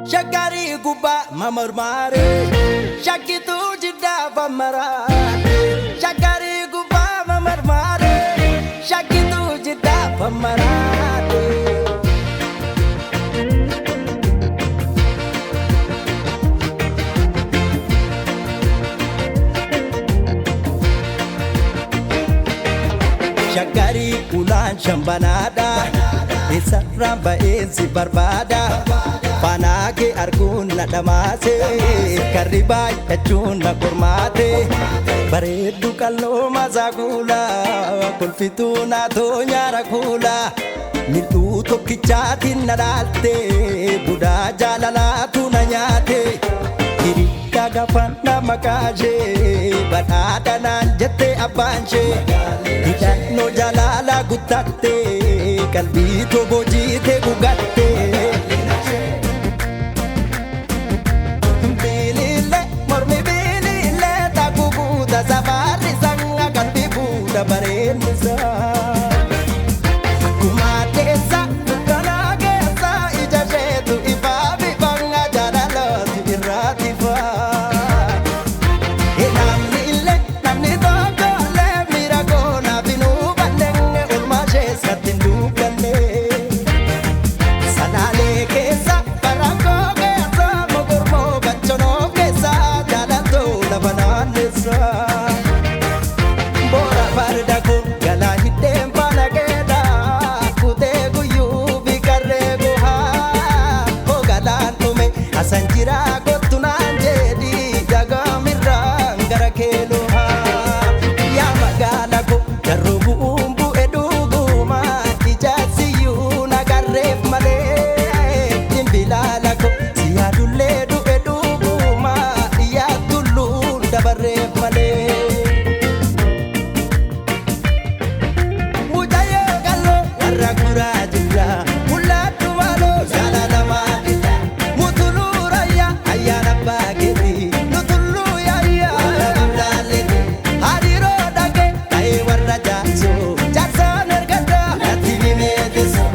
Shakari guba mamarmare, shakitu jidda pamarate. Shakari guba mamarmare, shakitu jidda pamarate. Shakari ulan shambanada, isarraan ba'eensi barbaada. Faanaa kee arguun na dhamaase, karri baay'achuun na qormaate. Bareeddu qalloo masaa kuula, kolfituu naatoo nyaara kuula. Mil'uu tokkichaatiin na dhaalte, budaa jaalalaatu na nyaate. Hirikkaa gaafannaa maqaa ishee, badhaadha naan jette abbaan ishee. Hidhannoo jaalala guttatte, qalbii too boojiitee gugatte. Bilile mormi bilile takku buuta safarri sanga qalbii buuta bareenni isaa. Akkuma addeessa dukkanaa keessa ija isheetu ifaa bifanga jaalalooti irraati faa. Namni illee namni tokko illee miira koonaaf hin hubanne oolmaa ishees katti hin dubbanne. Salaalee keessa barakkoo keessa mogormoo gachonoo keessa jaalatoo lafa naannessa. Boora farda koo galaa hidheen faana keedha kutee guyyuu fi qarree gohaa koo galaan dhume asan jira kottu naan jedhi jagaamirraan gara kee lohaa. Yaa magaala koo jarroo bu'uun bu'e dhuguma ijaasiyyuu nagarreef malee dimbilaala koo si yaadullee du'e dhuguma yaattulluun dabarreef malee. Mucayyoo qalloo warra guraa jira mul'attu maaloo jaalalamaa dha mutuluu raayyaa ayyaana abbaa keetii nutulluu yaayyaa warra gamlaalleeti hariiroo dhagee ta'ee warra jaarsoo jaarsaan ergaddaa natti mimeetisu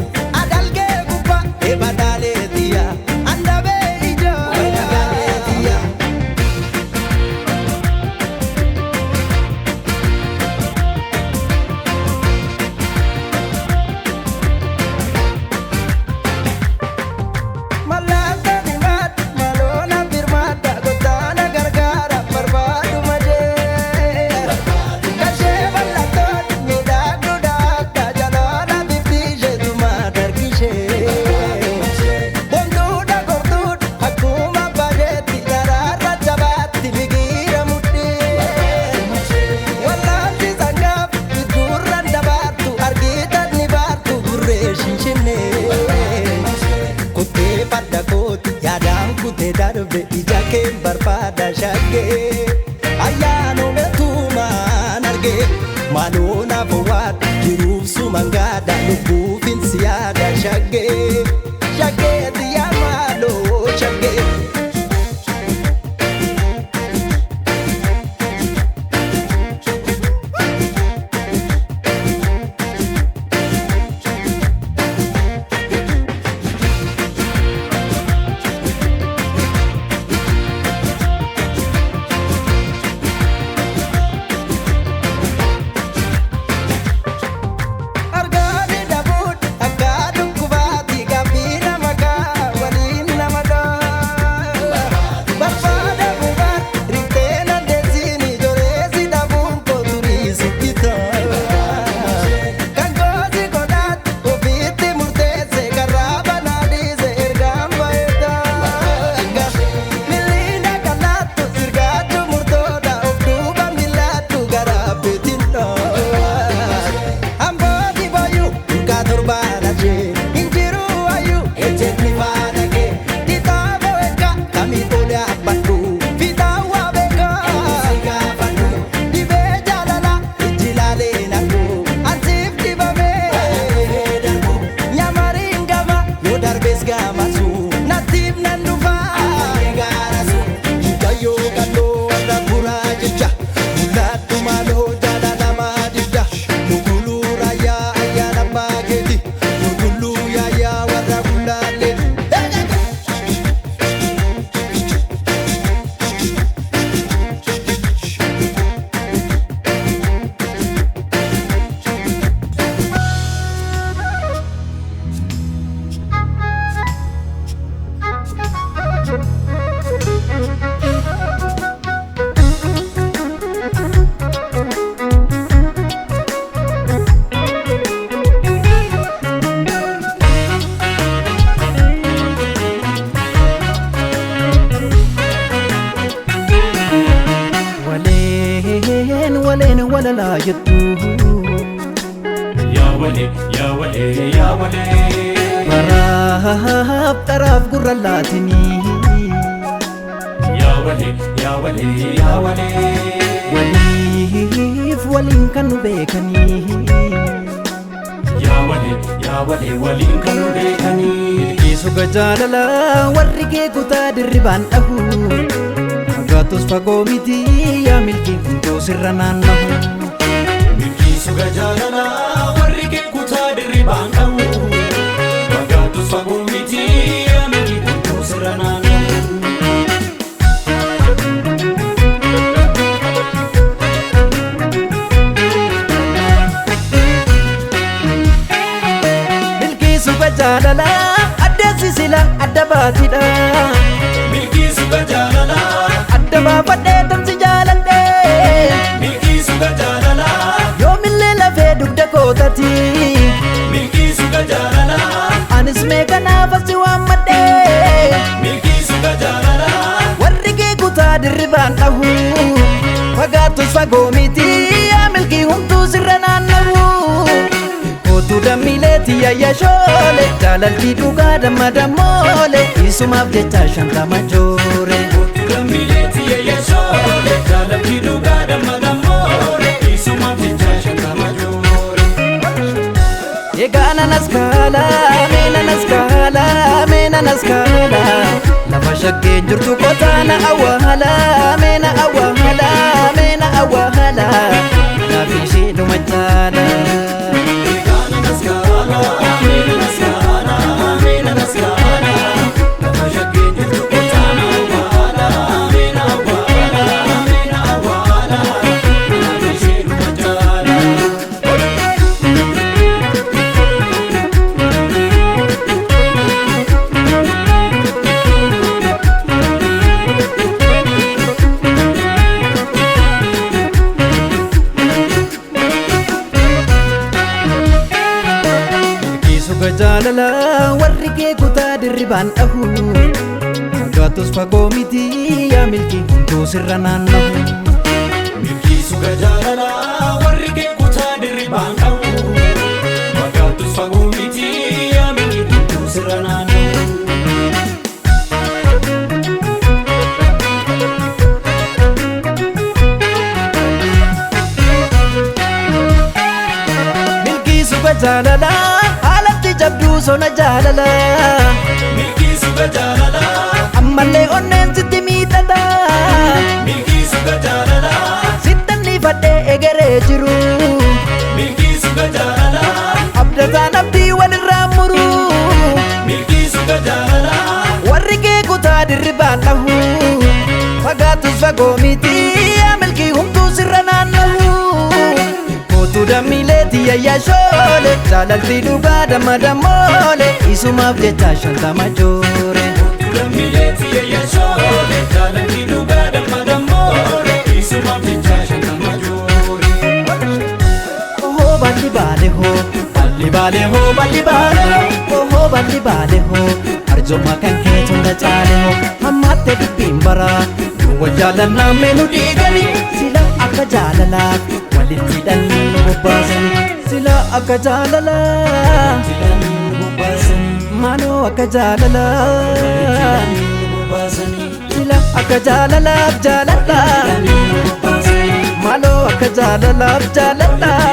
adalgee gubbaa eeba dhaaleetiya andabee ijaa warra gaaleetiya. Mallattoo diimaadha maloona birmaadha gotaana gargaara barbaadu majee. Kashee bal'attoon miidhagduu daakka jaloona bifti isheetuma dargishee. Bonduudha gortuudha akkuma bareetti daraarra jabaatti migiira mudhii. Wallaanti sangaaf gurraan dabaartu argitan ni baartu gurree shinshinnee. Kutee farda kooti yaadaan kutee darbe ija kee barbaada shaggee. Ayyaanuma tuumaan argee maaloo naaf waadha jiruuf suman gaadha lubbuufin si yaada shaggee. Shaggee xiyyaa maaloo shaggee. jaalalaa jettu. Yaa walee yaa walee yaa walee. Baraaf dharaaf gurra laatinii. Yaa walee yaa walee yaa walee. Waliif waliin kan nu beekanii. Yaa walee yaa walee waliin kan nu beekanii. Milkii suga jaalalaa warri kee kutaa dirribaan dhahu. Fagaatus fagoo miti yaa milkiin hunduu sirra naannahu. Milkii suga jaalalaa warri kee kutaa dirribaan dhahu. Fagaatus fagoo miti yaa milkii hunduu sirra naannahu. Milkii suga jaalalaa addeessi sila adda baatidha. Milkii suga jaalalaa. Adda baafadhee tamsi jaaladhee. Milkii suga jaalalaa. Yoomillee lafee dugda kootati. Milkii suga jaalalaa. Anis mee kanaaf asi waammadhee. Milkii suga jaalalaa. Warri kee kutaa dirribaan dhahu. Fagaatus fagoo miti yaa milkii humtuu sirra naannahu. Kootu dammiileeti yayya shoole jaalaltii dhugaa damma dammoole isumaaf jecha shantama joore. Dambileeti yayya shoole jaalaltii dhugaa damma dammoole isumaaf jecha shantama joore. Egaa nanas kaala mee nanas kaala mee nanas kaala lafa shaggeen jirtu qotaana awwaala mee na awwaala mee na awwaala naaf ishee dhuma jaala. Egaa nanas kaala mee nanas kaala mee nanas kaala lafa shaggeen jirtu qotaana awwaala mee na awwaala mee na awwaala naaf ishee dhuma jaala. Milkii suga jaalalaa warri kee kutaa dirribaan dhahu. Fagaatus fagoo miti yaa milkii hunduu sirra naannahu. Milkii suga jaalalaa warri kee kutaa dirribaan dhahu. Fagaatus fagoo miti yaa milkii hunduu sirra naannahu. Milkii suga jaalalaa haalatti jabduu sona jaalalaa. Milkii suga jaalalaa. Ammallee onneen sitti miidhata. Milkii suga jaalalaa. Sittan dhiifadhee egeree jiru. Milkii suga jaalalaa. Abdataan abdii walirraa muru. Milkii suga jaalalaa. Warri kee kutaa dirribaan dhahu. Fagaatus fagoo miti yaa milkii humtuu sirra naannahu. Kootu dammiileeti yayya shoole jaalaltii dhugaa damma dammoole isumaaf jecha shantama joore. Dambileeti yayya shoole jaalaltii dhugaa damma dammoole isumaaf jecha shantama joore. Ohoo balli baale hoo balli baale hoo balli baale ohoo balli baale hoo arjummaa kan kee tunda caale hoo hammaatte dubbiin baraa nu wal jaalannaa mee nu dhiigani sila akka jaalalaaf walitti hidhanii nu bobbaasani sila akka jaalalaa maaloo akka jaalalaa sila akka jaalalaaf jaaladhaa maaloo akka jaalalaaf jaaladhaa.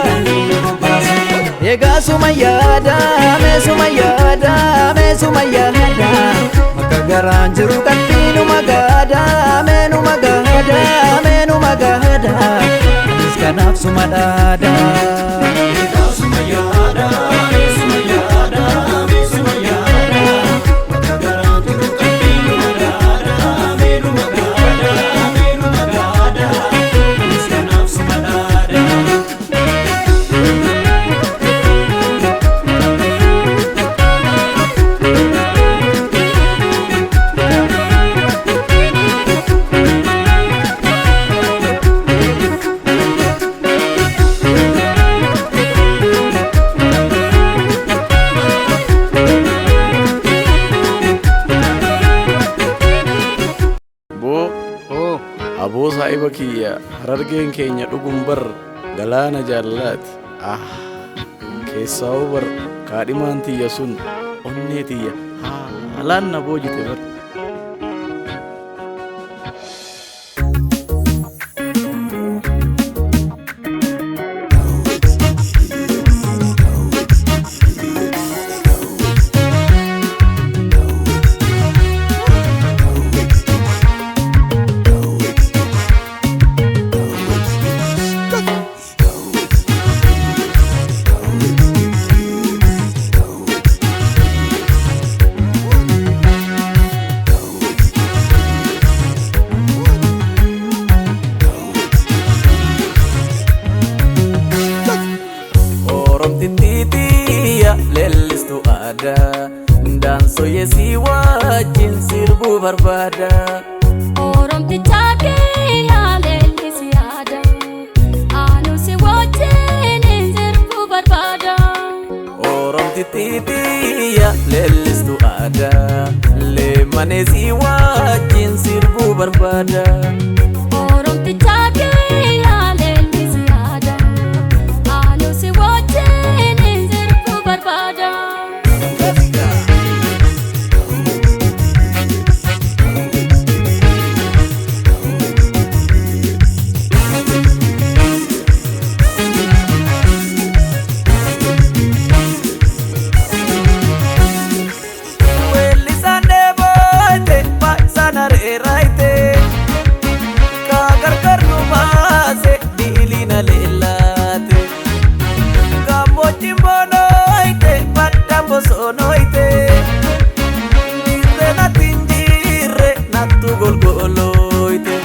Egaa suma yaada mee suma yaada mee suma yaada bakka garaan jiru qalbii numa gaada mee numa gaada mee numa gaada anis kanaaf suma dhaada. Egaa suma yaada mee suma yaada mee suma yaada bakka garaan jiru qalbii numa gaada mee numa gaada mee numa gaada anis kanaaf suma dhaada. Boo Oo, aboo saahiba kiyya harargeen keenya dhugum bar Galaana jaalalaati. Ah, keessaa bar kaadhimaan tiyya sun onnee tiyya haalaan na boojite bar. Oromtittiitiyya leellistu aadaa Daansoyyee si wajjin sirbuu barbaada. Oromticha kiyya leellisi aadaa Anu si wajjin sirbuu barbaada. Oromtittiitiyya leellistu aadaa Leemmanee si wajjin sirbuu barbaada. Oromticha kiyya leellisi aadaa Anu si wajjin sirbuu barbaada. Weellisaan dheeboyte baay'isaan areerayte kaa gargar nu baase diiliina leellaate gammoojjiin boonooyte baddaan bosonooyte dhiirree natti hin jirre nattu golgolooyte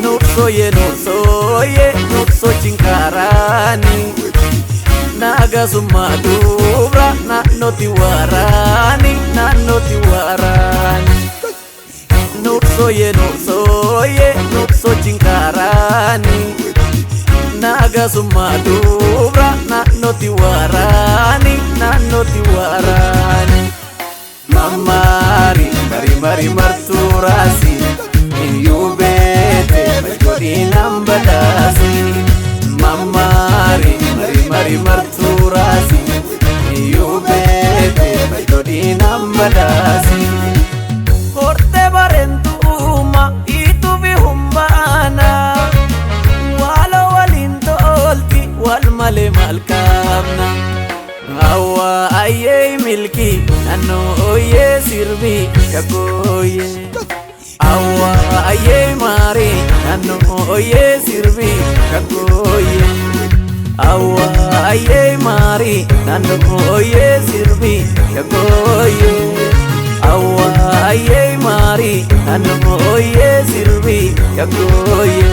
nursooyee nursooyee nursoo chinkaaraanii. Nagasummaa dubra naannootti waraani naannootti waraani. Nursooyee nursooyee nursoo chinkaaraani. Nagasummaa dubra naannootti waraani naannootti waraani. Mamaari mari mari martuuraasi iyyuu beete malkoodhiinaan badhaasi. Mamari mari mari martuurasi iyyuu beete malkoodhiinaan badhaasi. Horte bareentuuma ituufi humbaana waala waliin tolti wal malee maal qabna. Hawa ayyee milkii naannoo ooyee sirbii shaggooyyee. Hawa ayyee maarii naannoo ooyee sirbii shaggooyyee. Hawa ayyee maarii naannoo ooyee sirbii shaggooyyee. Hawa ayyee maarii naannoo ooyee sirbii shaggooyyee.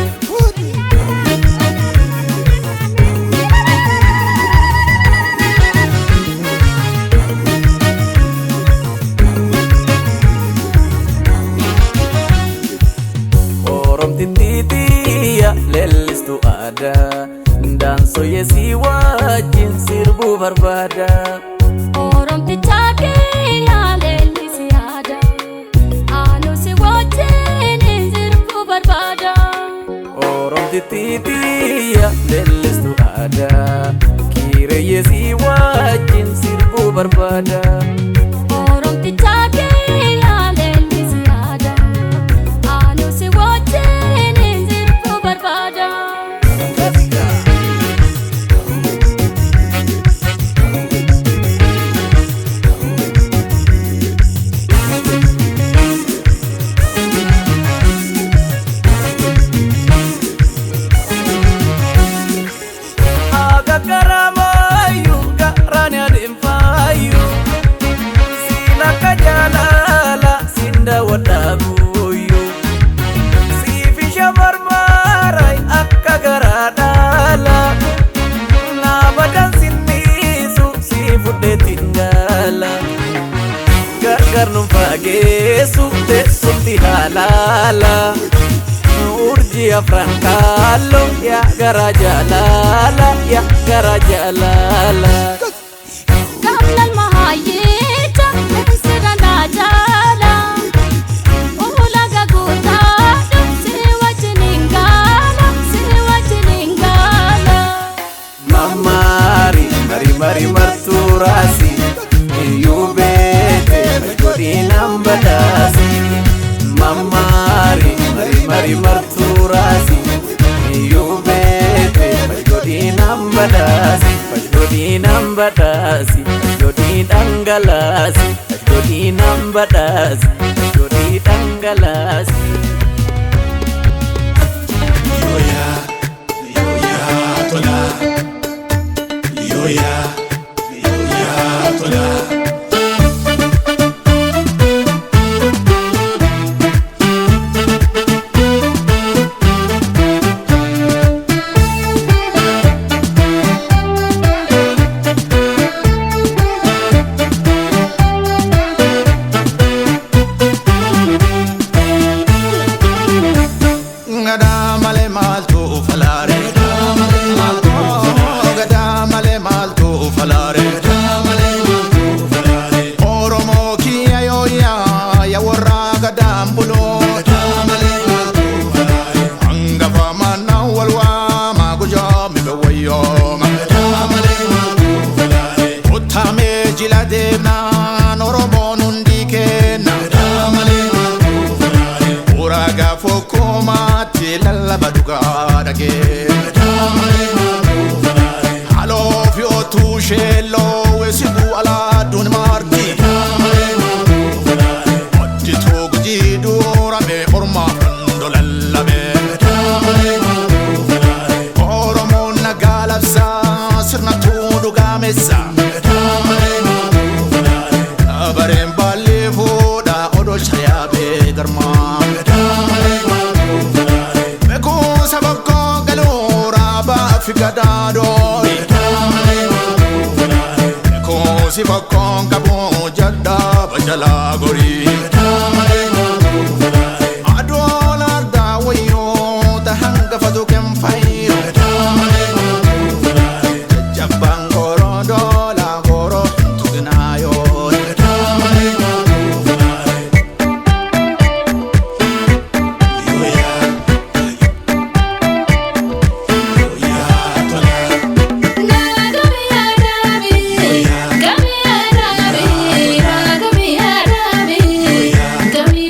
Oromtittiitiyya leellistu aadaa Daansoyyee si wajjin sirbuu barbaada. Oromticha kiyya leellisi aadaa Anu si wajjin sirbuu barbaada. Oromtittiitiyya leellistu aadaa Kireeyyee si wajjin sirbuu barbaada. Oromticha kiyya leellisi aadaa Anu si wajjin sirbuu barbaada. Akka garamaayyuu garaan adeemfaayyuu siin akka jaalala siin daawwadhaa guyyuu siif isha marmaaray akka garaa dhaala naa badan sinniisu si fudheetiin gaala gargar nu fageessu teessumti halaala. Urjii afran kaallo yaa gara jaalala yaa gara jaalala. Gamnal mahayyicha sirra naa jaala Ulaga guutaa si wajjin hin gaala si wajjin hin gaala. Fashgodhiinaan badhaasi Mammaari mari mari martuuraasi Iyyuu beete fashgodhiinaan badhaasi Fashgodhiinaan badhaasi Fashgodhii dhangalaasi Fashgodhiinaan badhaasi Fashgodhii dhangalaasi. Yoya, yoya tola. Yoya, yoya tola. Gadaa malee maaltu falaare? Gadaa malee maaltu falaare? Oromoo kiyya yooyaa yaa warra gadaan buloo. Hangafa manaan wal waamaa gujaa mibe wayyooma. Kuttamee jila deemnaan Oromoon hundi kenna. Uragaa fokkomaatti lallaba dhugaa dhagee. Haloo fi otuu sheelloo weessituu alaa duun maarti. Hojjetuu gujii duurame ormaaf hundo lallabe. Oromoon nagaa labsaa sirna tuu dhugaamessa. Bareen baallee fuudha odoo shayaabee garmaa. Beekuun bokkoo galuu raabaa fi gadaadoon. Beekuun bokkoon qabu jaddaa bajalaa gorii. Adoon ardaa wayyoo hangafatu kenfayyoo. Jajjabbaan goroo doolaa goroo tuqinaayoo. Gami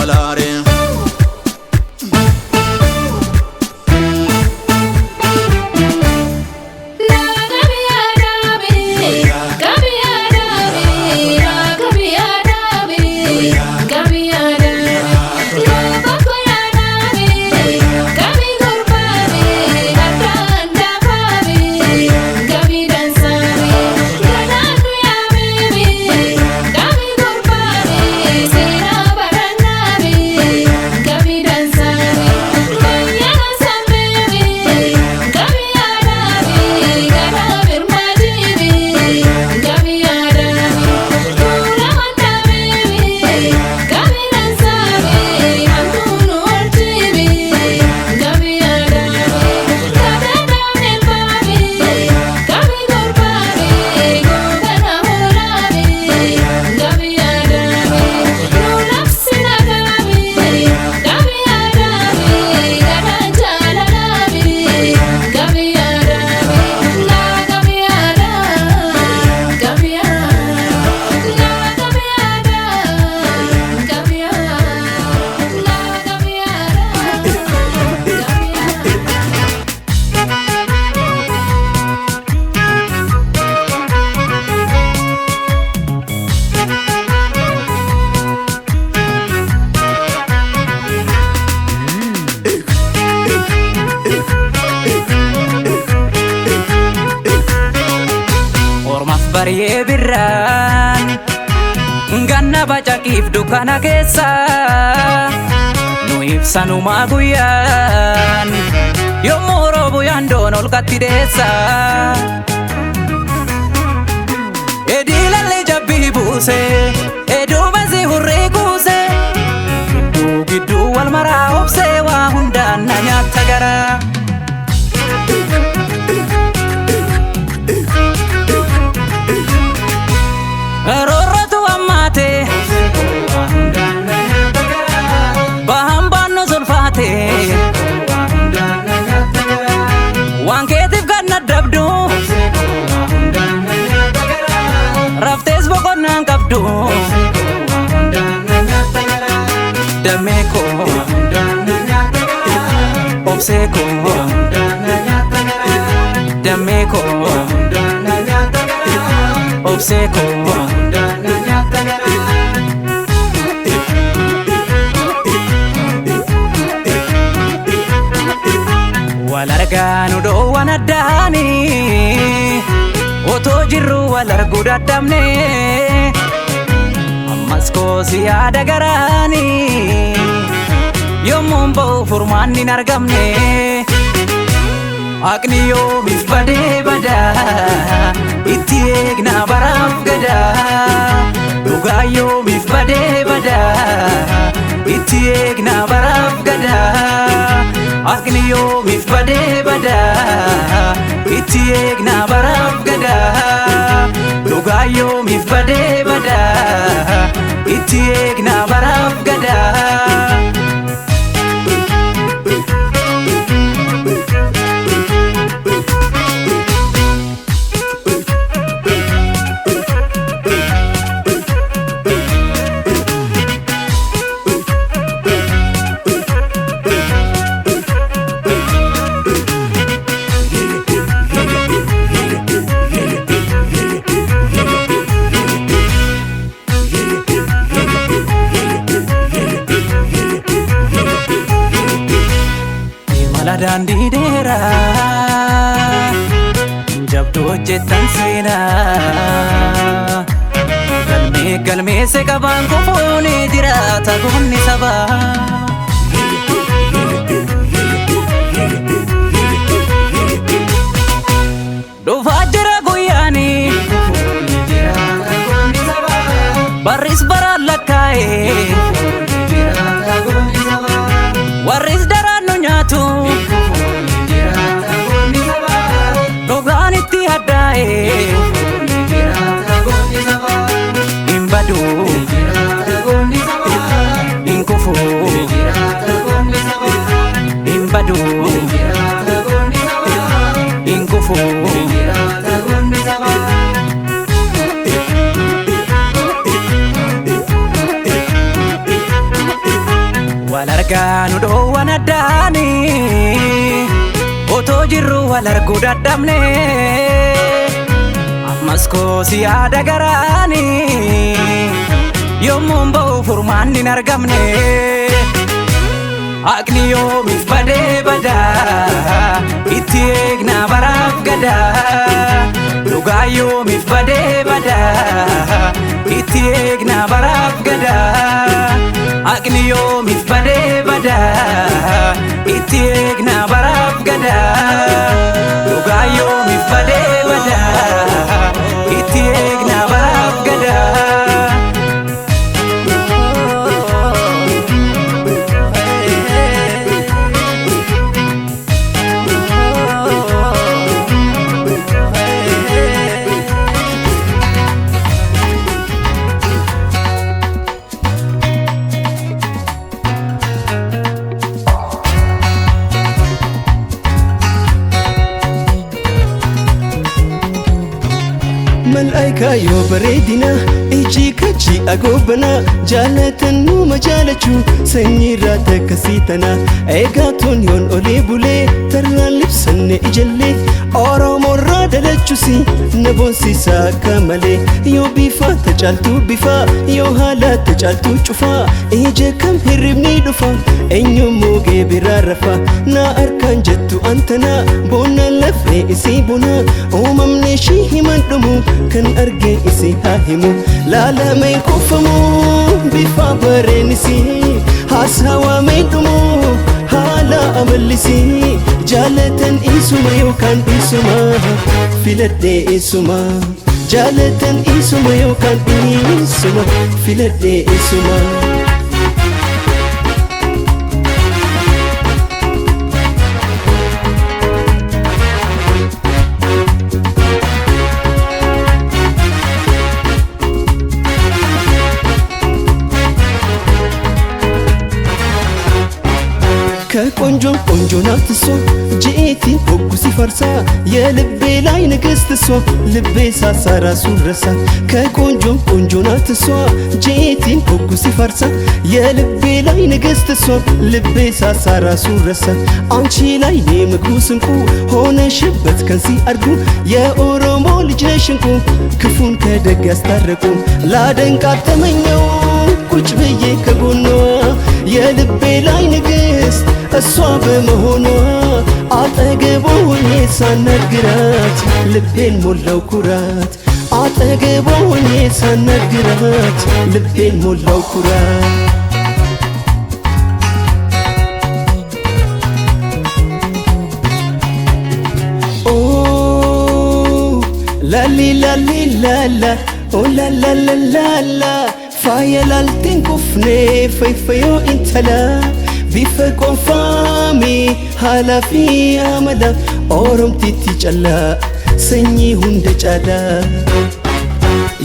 Falaare. Ormaaf baryee birraan ganna bacaqiif dukkana keessa nu ibsanumaa guyyaan yommuu roobu yaandoon ol katti deessa. Ediilalli jabbii buuse eduumessi hurrii kuuse gidduu gidduu wal maraa obsee waa hundaan na nyaatta garaa. Roorrotu ammaate bahan baannu sulfaate waan keetiif ganna dabdu raftees boqonnaan qabdu damee koo obsee koo damee koo obsee koo. Wal argaa nu dhoowwan addaanii otoo jirru wal arguu dadhabne ammas koosi yaada garaanii yommuun ba'u furmaanni hin argamne haqni yoomiif badee badaa itti eegna baraaf gadaa dhugaa yoomiif badee badaa itti eegna baraaf gadaa haqni yoomiif badee badaa itti eegna baraaf gadaa dhugaa yoomiif badee badaa itti eegna baraaf gadaa. Imala daandii dheeraa jabduu hojjettan seenaa galmee galmeesse qabaan kofoonee jiraata goonni sabaa. Dhufaa jira guyyaani barris baraan lakkaa'e warris daraan nu nyaatu dhugaan itti haddaa'e hin badu hin kufu hin badu hin kufu. Wal argaa nu dhoowwan addaani, otoo jirru wal arguu dadhabne. Ammas koo si yaada garaani, yommuun ba'u furmaanni hin argamne. Haqni yoomiif badee badaa, itti eegnaa baraaf gadaa. Dhugaa yoomiif badee badaa, itti eegnaa baraaf gadaa. Haqni yoomiif badee badaa, itti eegnaa baraaf gadaa. Dhugaa yoomiif badee badaa, itti eegnaa baraaf gadaa. Malaayikaa yoo bareedina ijji kachi agoobana, jaalatan numa jaalachuu sanyiirraa takkasii tana. Eegaa tun yoon olee bulee tarraan libsanne ijallee, Oromoorraa dalachuusi na boonsisaa akka malee. Yoo bifa tacaaltuu bifa, yoo haala tacaaltuu cufaa, ija kam hirribni dhufa, eenyummoo geebiraa rafa. Na harkaan jettu antana boona lafee isii buna, uumamni ishii himan dhumu, kan arge isii haa himu. Laalamee kuufamu bifa bareenisii, haasawamee dhumu haala amallisii. Jaalatan isuma yookaan isuma, filadhee isuma. Jaalatan isuma yookaan isuma, filadhee isuma. ከቆንጆ ቆንጆ ናት እሷ፣ ጅኤቲን ወጉ ሲፈርሳ፣ የልቤ ላይ ንግስት እሷ፣ ልቤ ሳሳ ራሱን ረሳ። ከቆንጆ ቆንጆ ናት እሷ፣ ጅኤቲን ወጉ ሲፈርሳ፣ የልቤ ላይ ንግስት እሷ፣ ልቤ ሳሳ ራሱን ረሳ። አንቺ ላይ ኔ ምግቡ ስንቁ ሆነሽበት ከንሲ አርጉ፣ የኦሮሞ ልጅ ነሽ እንቁ፣ ክፉን ከደግ ያስታረቁ። ላደንቃት ተመኘው ቁጭ ብዬ ከጎኗ፣ የልቤ ላይ ንግስት እሷ በመሆኗ። አጠገቧ ሆኜ ሳናግራት ልቤን ሞላው ኩራት። አጠገቧ ሆኜ ሳናግራት ልቤን ሞላው ኩራት። ላሊ ላሊ ላላ ኦ ላላ ላላ፣ faaya laalteen kufnee fayyoo intala, bifa qofaami haala fi amala, Oromtitti callaa sanyii hunda caalaa.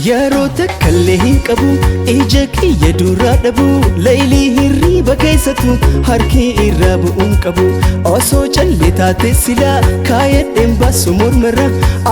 Yeroo takkallee hin qabu ija kiyya duraa dhabu, laylii hirriiba keessattu harki irraa bu'uun qabu. Osoo callee taate silaa kaayadheen baasu mormarra,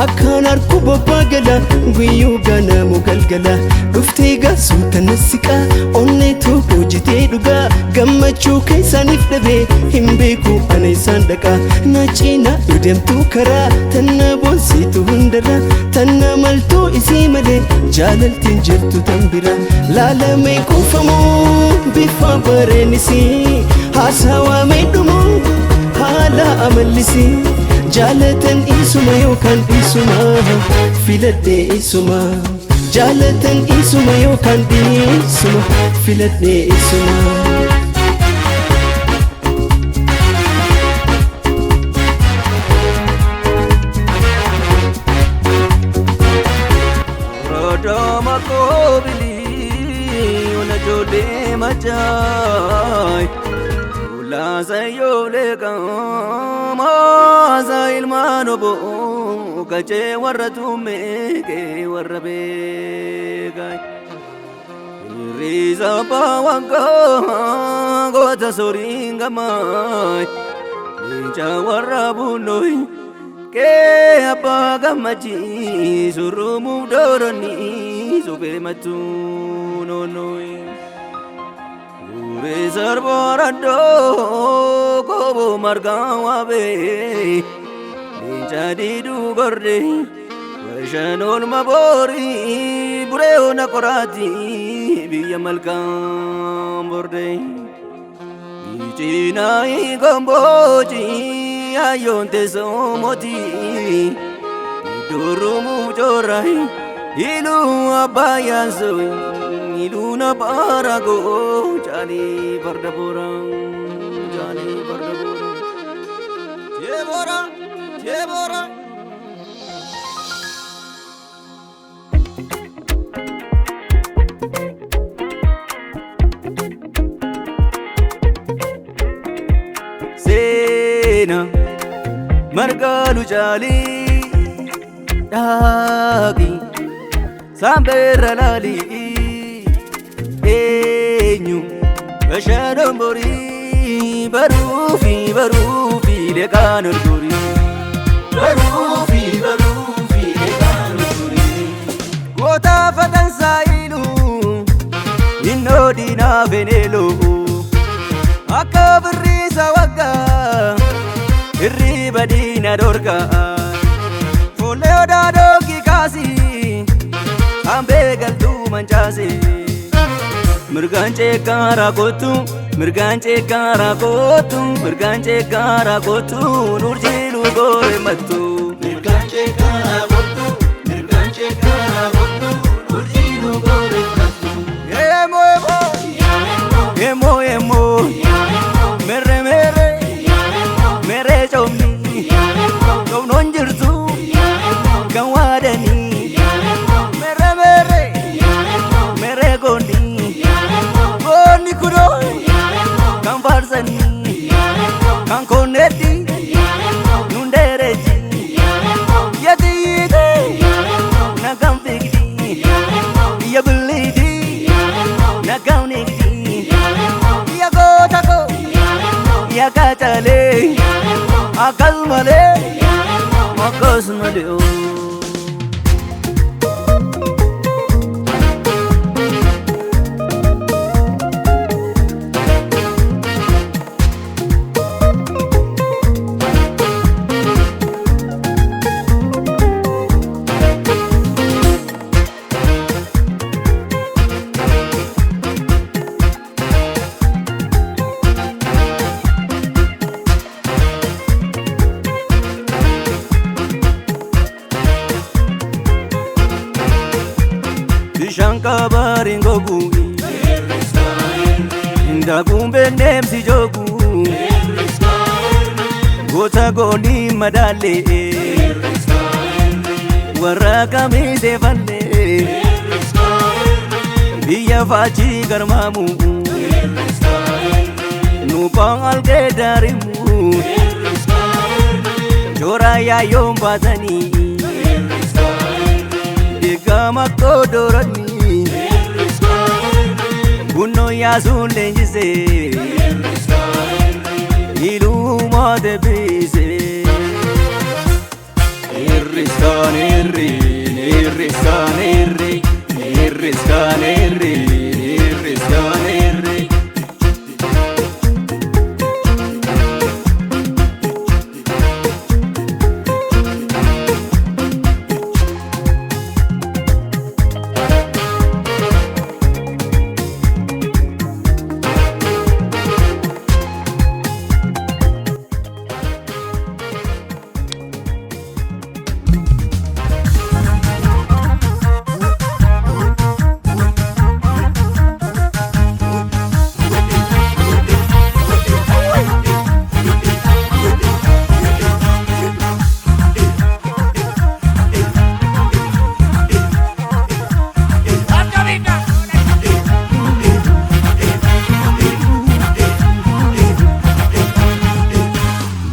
akkaan harku bobbaa gala guyyuu ganamu galgala. Dhuftee gaasuu tana siqaa onnee tokko hojjetee dhugaa, gammachuu keessaaniif dhabee hin beeku ana isaan dhaqa. Na cinaa yoo deemtu karaa tanna boonsitu hundarra, tanna maltuu isii malee jaalaltiin jirtu tan bira. Laalamee kuufamu bifa bareenisii, haasawamee dhumu haala amallisii. Jaalatan isuma yookaan isuma, filadhee isuma. Jaalatan isuma yookaan isuma, filadhee isuma. Rodoma koobili ona ijoollee machaay, Ulaasa ijoollee qaamaa ilmaan obbo kachee warra tumeekee warra beekaay. Hirriisa abbaa waggaa goota soriin gamaay, leenca warra bunnooy kee abbaa gammachii surrumuuf dooronni suphee mattuu noonnooy. Buree sarbaaraddoo kooboo margaa waabee leenca diiduu gorree bashanoon maboorii buree ona qoraati biyya malkaan bordee. Gicinaayi gombooci ayyoon teessoo mootii durumuu coorayi iluu abbaayaan soyi iluu na baaragoo caalii farda boora caalii farda boora. Jeebora jeebora. Seena margaalu caalii dhaaqi saambeerra laalii eenyu bashaanoon borii baruufi baruufi leeqaan ol gorii baruufi baruufi leeqaan ol gorii goota fatansaa iluu innoo diinaa feneeloo akka birriisa waggaa hirriba diina dorgaa fuullee odaa dookii kaasii hambee galtuu mancaase mirgaan ceekaaraa kootu mirgaan ceekaaraa kootu mirgaan ceekaaraa kootu nurjiiluu goore mattu. Mirgaan ceekaaraa kootu mirgaan ceekaaraa kootu nurjiiluu goore mattu. Emo emo emo emo mere mere mere coomni coomnoon jirtu kan waadanii mere mere mere goonni goonni kunoo kan faarsanii kan konneetti nun dheerechi yatiite nagaan fiigdi biyya billiiti nagaan eegdi biyya goota koo biyya kacalee akkas malee akkas malee. Bishaan kabaariin gogu Ndaakuun beekneemsi jogu Goota goonii madaalee Warra kamiisee fallee Biyya faachii garmaamu Nuuphaan algee daarimu Joora yaayyoon baatanii Diggama kodorani Bunno yaasuun leenjise Iluu moote biise Irriskaan irriin irriskaan irri irriskaan irriin irriskaan irri.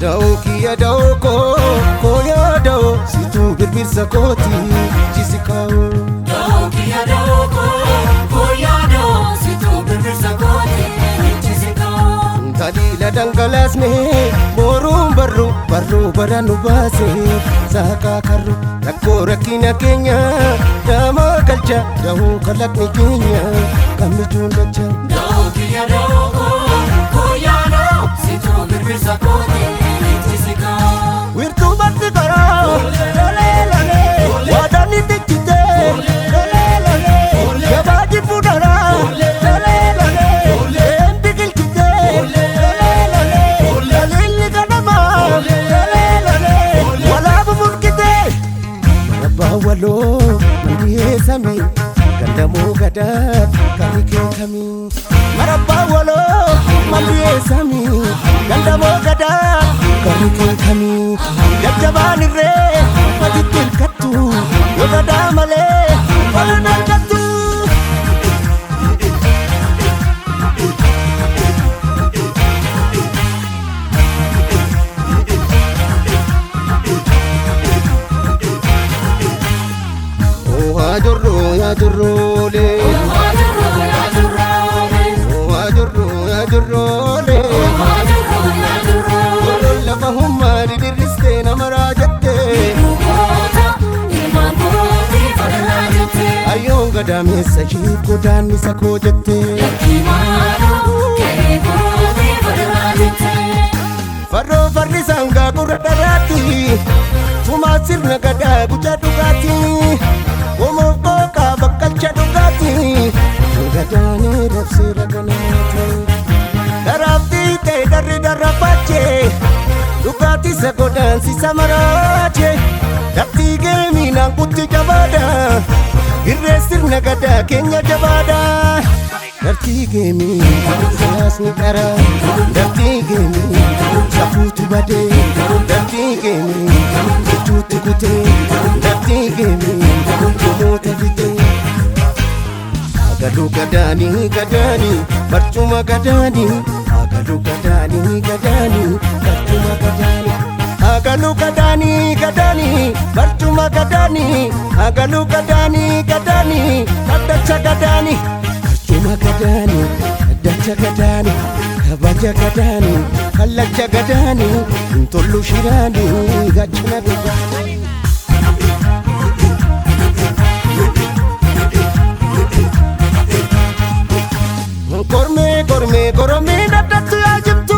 Da'oo kiyya da'oo koo koo yaa da'oo situu birbirsa kooti jisi kaa'oo. Taliila dhangalaasne boruun barru barruu bara nu baase saaqaa karru rakkoo rakkina keenya daamaa galcha da'oo kalaqni keenya kan mijuun dacha. Da'oo kiyya da'oo koo. Mandiyee gandamoo gadaa garri keekamii jajjabaan irree matitti hirkattu yoo gadaa malee olan argattu. Waajurru yaajurruulee waajurru yaajurruulee warroon lafa hummaa didirristee nama raajattee ayyoon gadaameessa ishee godaannisa koo jettee farroo farri sangaa gurra dharaatti tumaa sirna gadaa guca dhugaatti Omoof qooqaa bakkalcha dhugaatti gadaanee rabsee raganaati. Daraabdii ta'e darri darrafaachee dhugaatii isa godaansisa maraachee daftii geemiinaan kutti jabaadha irree sirna gadaa keenya jabaadha. Dartii geemii siyaasni qara dartii geemii safuutu badee dartii geemii jechuutti kutee dartii geemii gomoota fitee. Agaluu gadaanii gadaanii barcuma gadaanii agaluu gadaanii gadaanii barcuma gadaanii. Agaluu gadaanii gadaanii barcuma gadaanii agaluu gadaanii gadaanii dhaddacha gadaanii. Barcuma gadaanii dhaddacha gadaanii kabaja gadaanii kallacha gadaanii intollu shiraanii gaachana gadaanii. Kormee kormee koromee dhaddattu yaa jimtu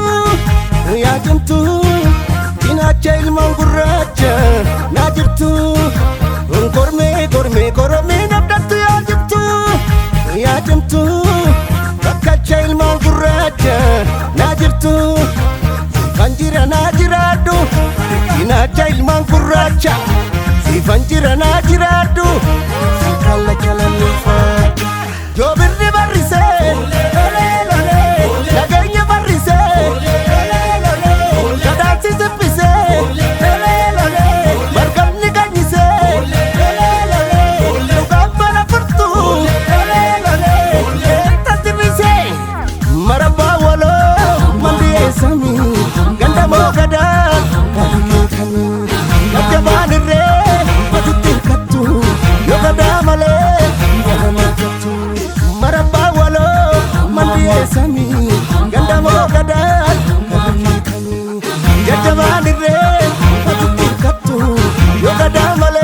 yaa jimtu cinaacha ilmaan gurraacha naa jirtu. Kormee kormee koromee dhaddattu yaa jimtu yaa jimtu bakkacha ilmaan gurraacha naa jirtu. Siifan jira naa jiraadhu cinaacha ilmaan gurraacha siifan jira naa jiraadhu si kallacha lammiifaa. Joobirri barrisee lolee lolee nageenya barrisee lolee lolee gadaansi siffisee lolee lolee margamni ganyisee lolee lolee dhugaan bara furtuu lolee lolee eenta sirrisee marabbaa waloo mandiyee samii gandamoo gadaa garri keekamii jajjabaan irree matitti hirkattu yoo gadaa malee waan argattu. Marabbaa waloo mandiyee samii gandamoo gadaa garri keekamii jajjabaan irree matitti hirkattu yoo gadaa malee.